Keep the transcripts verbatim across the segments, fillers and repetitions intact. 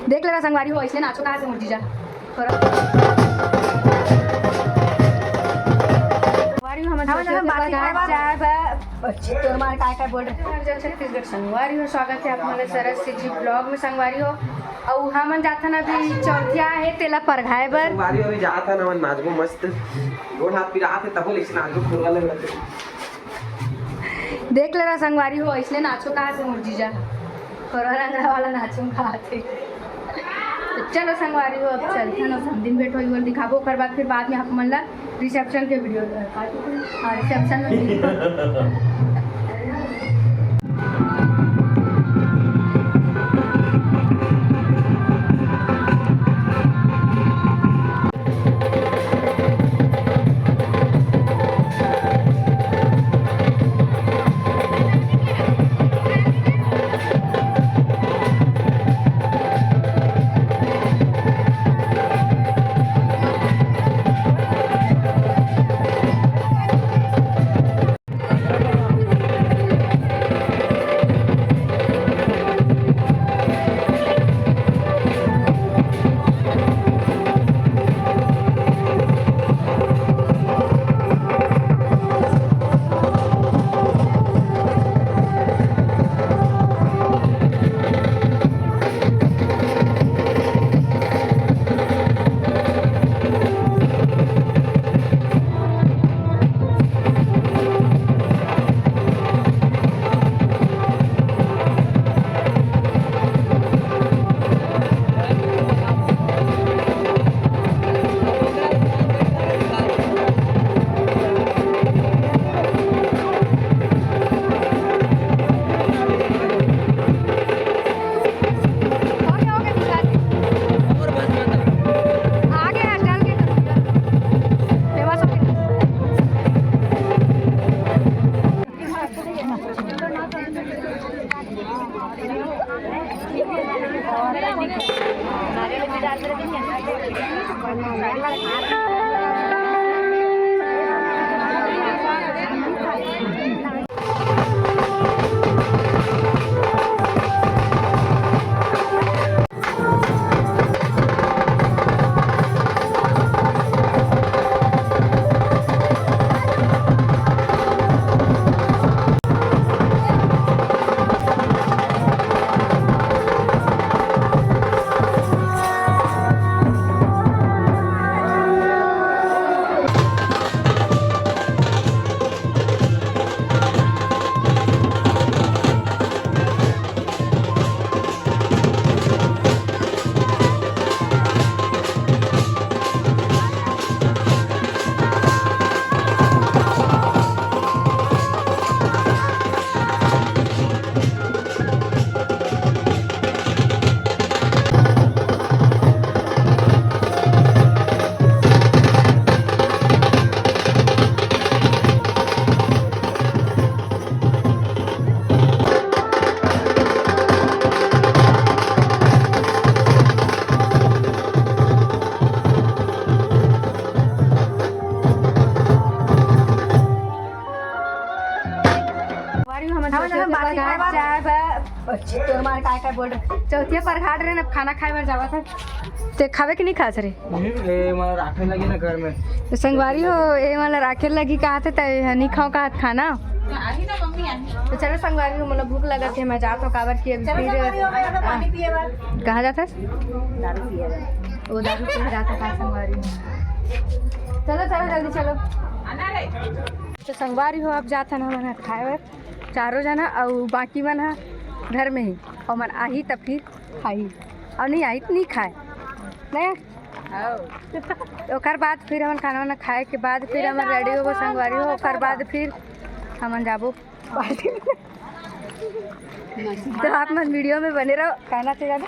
देख लेना संगवारी हो, ऐसे नाचो कहाँ से मोर जीजा। संगवारी हो, हमन हमन चौथे हम बासी बार खाए बर। चाय बा। अच्छा, तोर मार काय काय बोल रहे? जय छत्तीसगढ़ संगवारी हो, स्वागत है आप हमारे सरस सी जी ब्लॉग में संगवारी हो। अउ हमन जाथन अभी चौथिया है तेला परघाए बर। संगवारी हो, अभी जाथन हमन नाचबो मस्त। गोड़ हाथ पिरात है तबो लेकिन नाचबो खुरवा लग रहा। देख ले रहा संगवारी हो, इसने नाचो कहा से मोर जीजा। कोरोना वाला नाचो कहा थे। तो चलो संगवारी हो, अब चलते हैं ना, सब दिन बैठो, ये दिखाबो, ओकर बाद फिर बाद में आप मन ला रिसेप्शन के वीडियो, हाँ, रिसेप्शन में video। वारी हमन हमन चौथिया हमन बासी परघाए खाए बर। चाय बा। अच्छा, तोर मार काय काय बोल रहे? चौथिया परघाए रहे ना, खाना खाए बर जावत है। ते खावे कि नहीं खास रे? नहीं, ए, मोला राखे लगी ना घर में। तो संगवारी हो, ए मोला राखे लगी कहा थे, तय नहीं खाओ कहा खाना। तो चलो संगवारी हो, मोला भूख लगा थे, मैं जात हूँ, काबर कि अभी चलो फिर संगवारी हो, मैं तो पानी पिए बर। कहाँ जाता है? दारू पिए बर। वो दारू पिए जाता था संगवारी हो। चलो, चलो, जल्दी चलो। तो संगवारी हो, अब जात हन हमन ह खाए बर चारों जना, अउ बाकी मन ह घर में ही। अउ मन आही त फिर खाही, अउ नहीं आही त नहीं खाए, नहीं? ओकर बाद फिर हमन खाना वाना खाए के बाद फिर हमन रेडी होबो संगवारी हो, ओकर बाद फिर हमन जाबो। तो आप मन वीडियो में बने रहो, कहना चाहिए।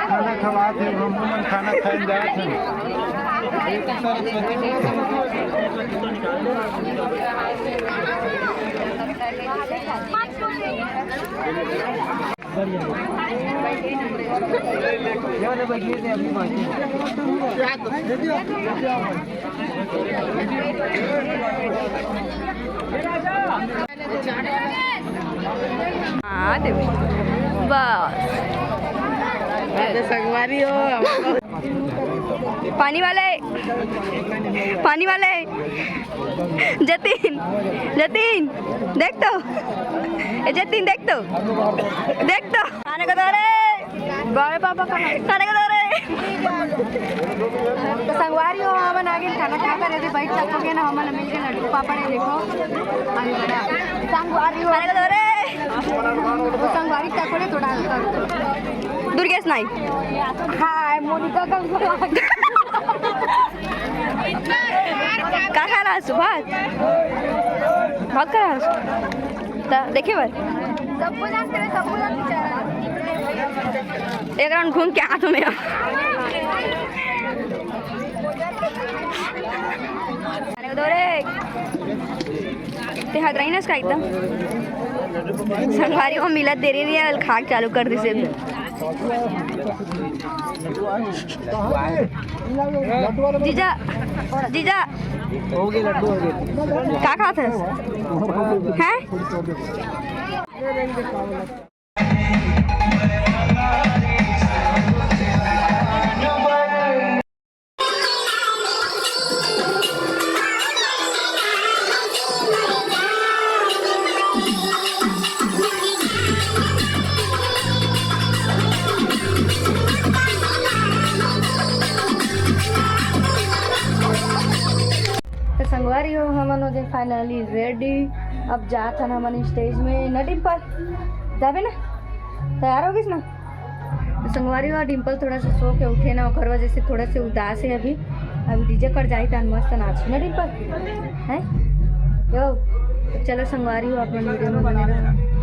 खाना खवात हे, हम मन खाना खाए जात हन। हाँ, देवी। बस। संगवारी हो। पानी वाले, पानी वाले। जतिन, जतिन, देख तो। ए, जतिन, देख तो। देख तो। खाने को दो रे। बड़े पापा का खाने को दो रे। तो संगवारी हो, हमन आगे खाना खा कर यदि बैठ सकोगे ना, हमन मिल के लड्डू पापड़ है, देखो। अभी बड़ा। संगवारी हो। खाने को दो रे। वो संगवारी तक बोले थोड़ा हल्का। दुर्गेश नाई। हाय, मोनिका का। का खा रहा है सुभाष? बहुत खा रहा है। त देखे बर। सबको जान करे, सबको जान बेचारा। एक राउंड घूम के आ तो मेरा। अरे दो रे। ते हग रही ना इसका एकदम। संगवारी हो मिलत देरी नहीं है, खाक चालू कर दी से। जीजा, जीजा। हो गए लड्डू, हो गए। का खात हस? हैं? तो संगवारी हो, हमन हो गए finally ready। अब जात हन हमन stage में। ना डिम्पल, जाबे ना? तैयार हो गइस ना? तो संगवारी हो, डिम्पल थोड़ा सा सो के उठे ना, ओकर वजह से थोड़ा से उदास है अभी। अभी DJ कर जाई तान मस्त नाच ना डिम्पल, हैं? यो, चलो संगवारी हो, अपन video में बने रहो।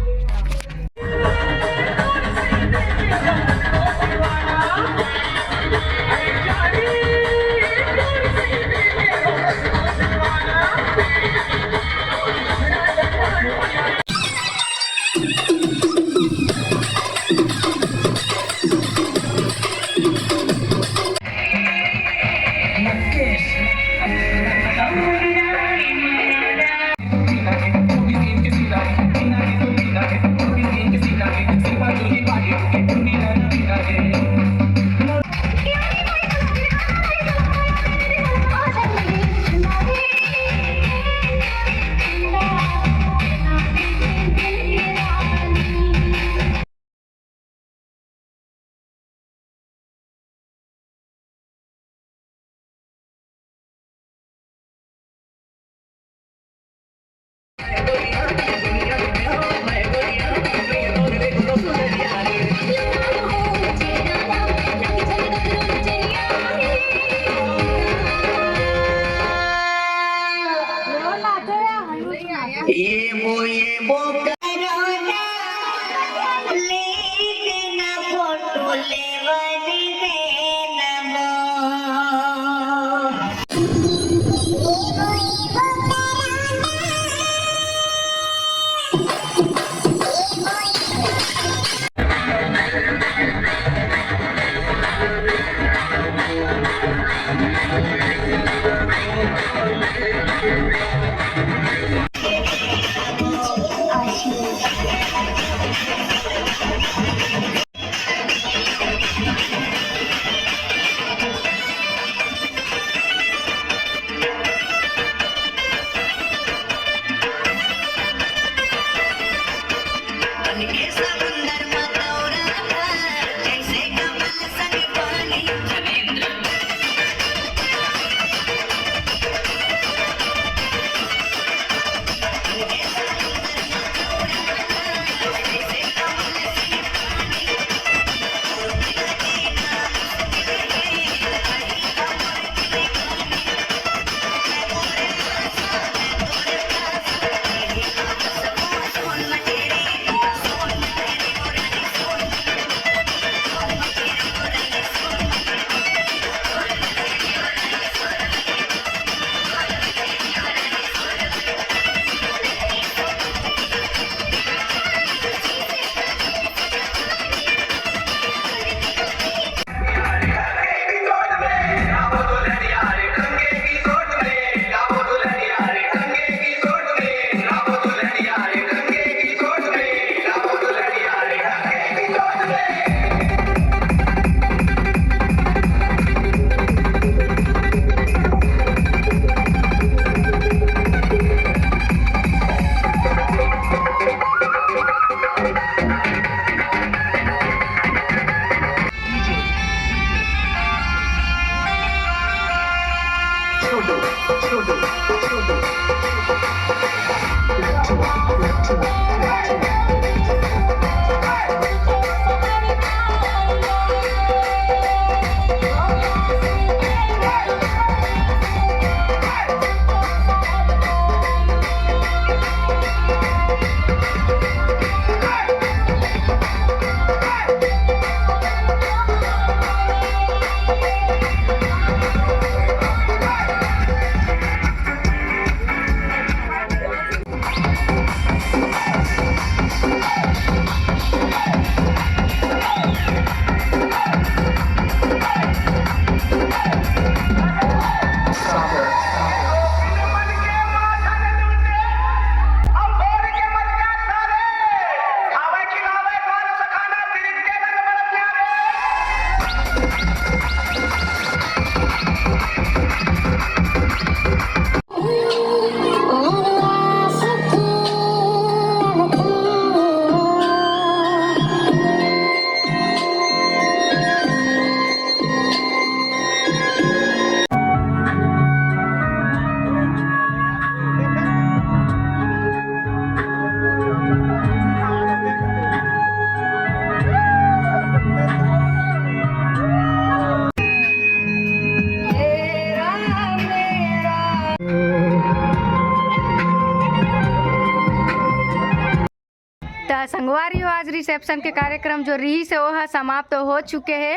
संगवारी हो, आज रिसेप्शन के कार्यक्रम जो रहिस हे, वो ह समाप्त हो चुके हे।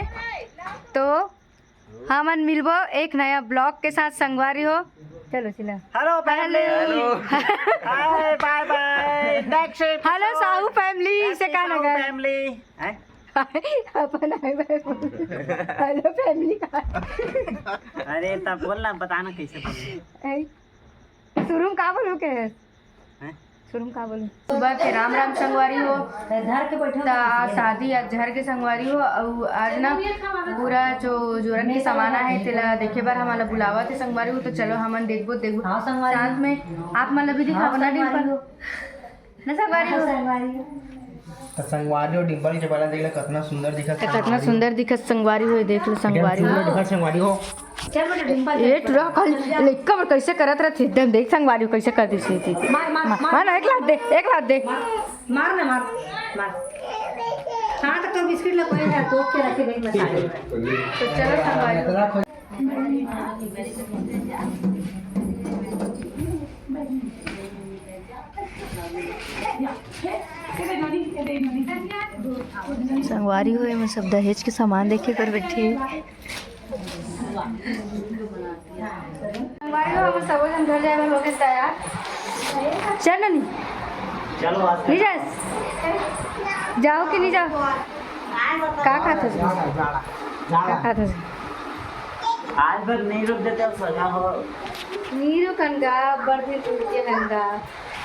तो हमन मिलबो एक नया ब्लॉग के साथ, संगवारी हो। चलो सिला। Hello family. हेलो। हाय, बाय बाय। नेक्स्ट हेलो साहू फैमिली से का लगा? फैमिली। हैं? अपन आए भाई। हेलो फैमिली का। अरे तब बोल ना, बता ना कैसे बोलना। ऐ, शुरू में का बोलू के? हैं? शुरू में का बोलू? सुबह के राम राम संगवारी हो। धर के बैठो। ता आज शादी, आज झर के संगवारी हो, अउ आज ना पूरा जो जोरन के समाना हे तेला देखे बर हमन ला बुलावत हे संगवारी हो। तो चलो हमन देखबो, देखबो। हाँ, संगवारी। साथ में आप मन ला भी दिखाबो ना, डिम्पल। ना संगवारी हो। तो संगवारी हो, डिम्पल के बाला देख ले, कितना सुंदर दिखत तो कितना संगवारी। सुंदर दिखत संगवारी हो, ये देख लो संगवारी हो। सुंदर दिखत संगवारी हो। चल बेटा, डिम्पल ये चल। टुरा कल लइका बर कैसे करत रहत हे, एकदम देख संगवारी हो कैसे कर दिस हे। मार, मार, मार, मार। मार ना, एक लात दे, एक लात दे। मार, मार ना, मार, मार। हाँ, तो, तो बिस्किट ला कोई ना, तोप के रखे गई मसाले। तो चलो संगवारी हो। संगवारी हो, एमन सब दहेज के सामान देखे बर बैठे हे। संगवारी हो, हमन सबो झन घर जाए बर हो गए तैयार। चल ननी। चलो, आज नहीं जास? जाओ कि नहीं जाओ? का खात हस? का खात हस? आज भर नहीं रुक देते, सजा हो। नीरू कनगा, बड़ दिन रुक के नंगा।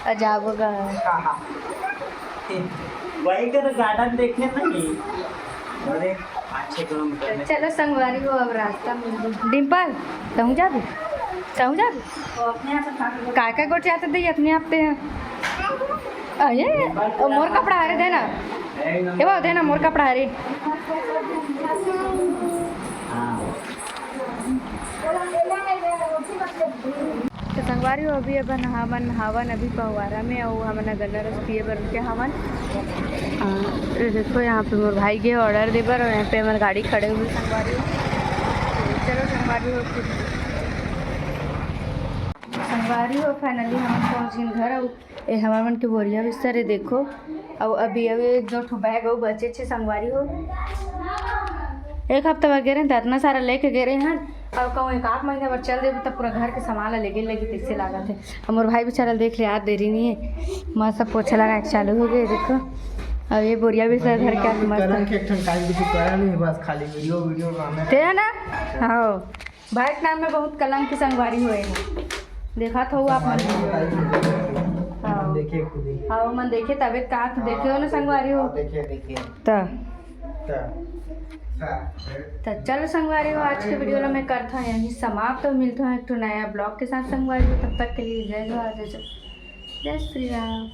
अजाबो गा। वही कर गार्डन देखने नहीं। अरे, पाँच छः किलोमीटर में। चलो संगवारी हो, अब रास्ता मिल गई। डिम्पल, तहूँ जाबे? तहूँ जाबे? वो अपने आप से खा के काय काय गोठ जाते दे अपने आप ते हैं। अरे, ओ मोर कपड़ा हरे देना। ए बाबू देना मोर कपड़ा हरे। हाँ। तो संगवारी हो, अभी अपन हमन हावन अभी पहुवारा में, अउ हमन ह गन्ना रस पिए बर रुके हावन। हाँ, ये देखो यहाँ पे मोर भाई गे ऑर्डर दे बर, और यहाँ पे हमर गाड़ी खड़े हुए संगवारी हो। चलो संगवारी हो, फिर संगवारी हो, finally हम पहुँच गए घर। अउ ए हमर मन के बोरिया बिस्तर हे, देखो। अउ अभी, अभी एक दो ठो बैग अउ बचे छे संगवारी हो। एक हफ्ता बर गे रहेन त अतना सारा लेके गे रहेन, अउ कहूँ एक आध महीना बर चल देबो त पूरा घर के सामान ला लेगे लगी तइसे लागत हे। अउ मोर भाई बेचारा देख ले, आज देरी नहीं है, मस्त पोछा लगा के चालू हो गए, देखो। अउ ये बोरिया बिस्तर धर के आज मस्त करा के एक ठन टाइम भी करा नहीं, बस खाली वीडियो, वीडियो बनाना। ते है ना? हाँ। भाई के नाम में बहुत कलंक संगवारी होए हे। देखा थो आप मन। हाँ। देखिए खुद ही। हाँ, मन देखे तबे कहा तो देखे हो ना संगवारी हो। देखिए, देखिए। त। त। त चलो संगवारी हो, आज के वीडियो ला मैं करता हूँ यहीं समाप्त। तो मिलता हूँ एक ठो नया ब्लॉग के साथ संगवारी हो। तब तक के लिए जय जोहार, जय श्री राम।